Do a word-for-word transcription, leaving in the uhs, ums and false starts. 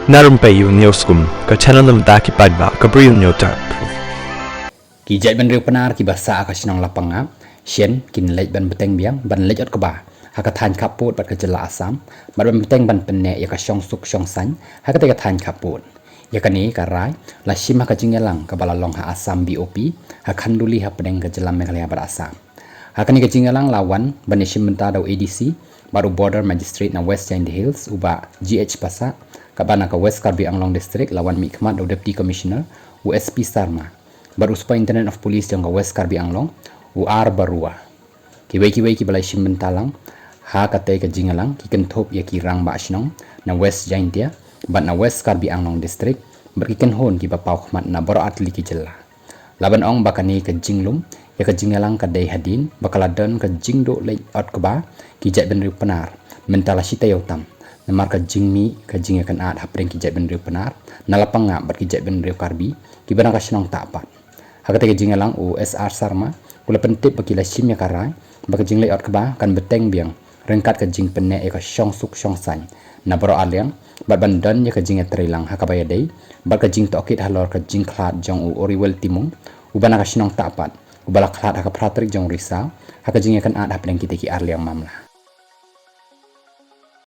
Na Rympei U News Kum, ka channel na bynta ki paidbah ka Bri U News Tap. Ki jaitbynriew Pnar kiba sah ha ka shnong Lapangap, shen kin leit ban bteng biang ban leit ot kba ha ka thaiñ khappud bad ka jylla Assam, bad ban bteng ban pynneh ïa ka shongsuk shongsaiñ ha katei ka thaiñ khappud. Ïa kane ka rai la shim ha ka jingïalang kaba la long ha Assam B O P ha Khanduli hapdeng ka jylla Meghalaya bad Assam. Ha kane ka jingïalang la wan ban ïashim bynta da u A D C bad u Border Magistrate na West Jaintia Hills, u Bah G H Passah, katba na ka West Karbi Anglong District la wan mihkhmat da u Deputy Commissioner, u S P Sarma, bad u Superintendent of Police jong ka West Karbi Anglong, u R Baruah. Kiwei kiwei kiba la shim bynta lang ha katei ka jingïalang ki kynthup ïa ki rangbah shnong na West Jaintia bad na West Karbi Anglong District, bad ki kynhun kiba paw khmat na baroh artylli ki jylla. La ban ong ba kane ka jinglum ïa ka jingïalang ka dei hadien ba ka la don ka jingduh leit ot kba ki jaitbynriew Pnar mynta la shi taïew tam, namar ka jingmih ka jingïakynad hapdeng ki jaitbynriew Pnar na Lapangap bad ki jaitbynriew Karbi kiba na ka shnong Tahpat. Ha katei ka jingïalang u S R Sarma u la pyntip ba ki la shim ïa ka rai ba ka jingleit ot kba kan bteng biang ryngkat ka jingpynneh ïa ka shongsuk shongsaiñ na baroh arliang, bad ban don ïa ka jingïatreilang ha kaba ïadei bad ka jingtohkit halor ka jingkhlad jong u Oriwel Timung, uba na ka shnong Tahpat, uba la khlad ha ka phra tarik jong u Risaw ha ka jingïakynad hapdeng kitei ki arliang mamla.